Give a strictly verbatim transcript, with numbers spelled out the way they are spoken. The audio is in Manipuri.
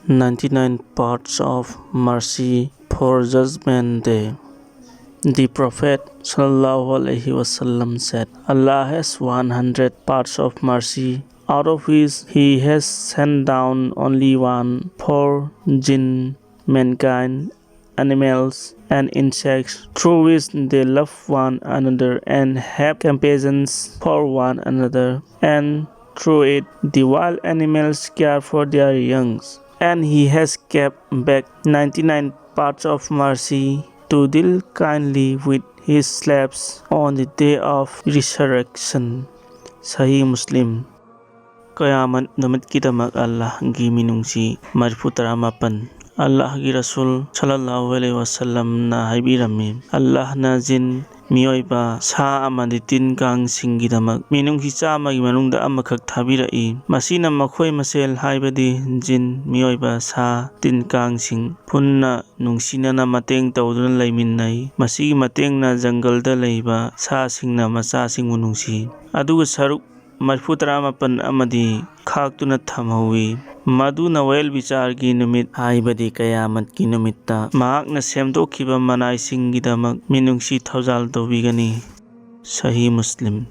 ninety-nine parts of mercy for Judgment Day. The Prophet sallallahu alaihi wasallam said, "Allah has one hundred parts of mercy, out of which He has sent down only one for jinn, mankind, animals, and insects, through which they love one another and have compassion for one another, and through it the wild animals care for their youngs. And He has kept back ninety-nine parts of mercy to deal kindly with His slaves on the day of resurrection." Sahih Muslim. ꯀꯌꯥꯃꯠ ꯅꯨꯃꯤꯠꯀꯤꯗꯃꯛ ꯑꯜꯂꯥꯍꯒꯤ ꯃꯤꯅꯨꯡꯁꯤ ꯃꯔꯤꯐꯨ ꯇꯔꯥꯃꯥꯄꯟ꯫ ꯑꯜꯂꯥꯍꯒꯤ ꯔꯁꯨꯜ ꯁꯜꯂꯜꯂꯥꯍꯨ ꯑꯂꯩꯍꯤ ꯋꯥꯁꯜꯂꯝꯅ ꯍꯥꯏꯕꯤꯔꯝꯃꯤ, "ꯑꯜꯂꯥꯍꯅ ꯖꯤꯟ, ꯃꯤꯑꯣꯏꯕ, ꯁꯥ ꯑꯃꯗꯤ ꯇꯤꯟ ꯀꯥꯡꯁꯤꯡꯒꯤꯗꯃꯛ ꯃꯤꯅꯨꯡꯁꯤ ꯆꯥꯝꯃꯒꯤ ꯃꯅꯨꯡꯗ ꯑꯃꯈꯛ ꯊꯥꯕꯤꯔꯛꯏ꯫ ꯃꯁꯤꯅ ꯃꯈꯣꯏ ꯃꯁꯦꯜ, ꯍꯥꯏꯕꯗꯤ ꯖꯤꯟ, ꯃꯤꯑꯣꯏꯕ, ꯁꯥ, ꯇꯤꯟ ꯀꯥꯡꯁꯤꯡ ꯄꯨꯟꯅ ꯅꯨꯡꯁꯤꯅꯅ ꯃꯇꯦꯡ ꯇꯧꯗꯨꯅ ꯂꯩꯃꯤꯟꯅꯩ꯫ ꯃꯁꯤꯒꯤ ꯃꯇꯦꯡꯅ ꯖꯪꯒꯜꯗ ꯂꯩꯕ ꯁꯥꯁꯤꯡꯅ ꯃꯆꯥꯁꯤꯡꯕꯨ ꯅꯨꯡꯁꯤ꯫ ꯑꯗꯨꯒ ꯁꯔꯨꯛ ꯃꯔꯤꯐꯨ ꯇꯔꯥꯃꯥꯄꯟ ꯑꯃꯗꯤ ꯈꯥꯛꯇꯨꯅ ꯊꯝꯍꯧꯏ꯫ ꯃꯗꯨꯅ ꯋꯥꯌꯦꯜ ꯕꯤꯆꯥꯔꯒꯤ ꯅꯨꯃꯤꯠ, ꯍꯥꯏꯕꯗꯤ ꯀꯌꯥꯃꯠꯀꯤ ꯅꯨꯃꯤꯠꯇ ꯃꯍꯥꯛꯅ ꯁꯦꯝꯗꯣꯛꯈꯤꯕ ꯃꯅꯥꯏꯁꯤꯡꯒꯤꯗꯃꯛ ꯃꯤꯅꯨꯡꯁꯤ ꯊꯧꯖꯥꯜ ꯇꯧꯕꯤꯒꯅꯤ꯫" ꯁꯍꯤ ꯃꯨꯁꯂꯤꯝ꯫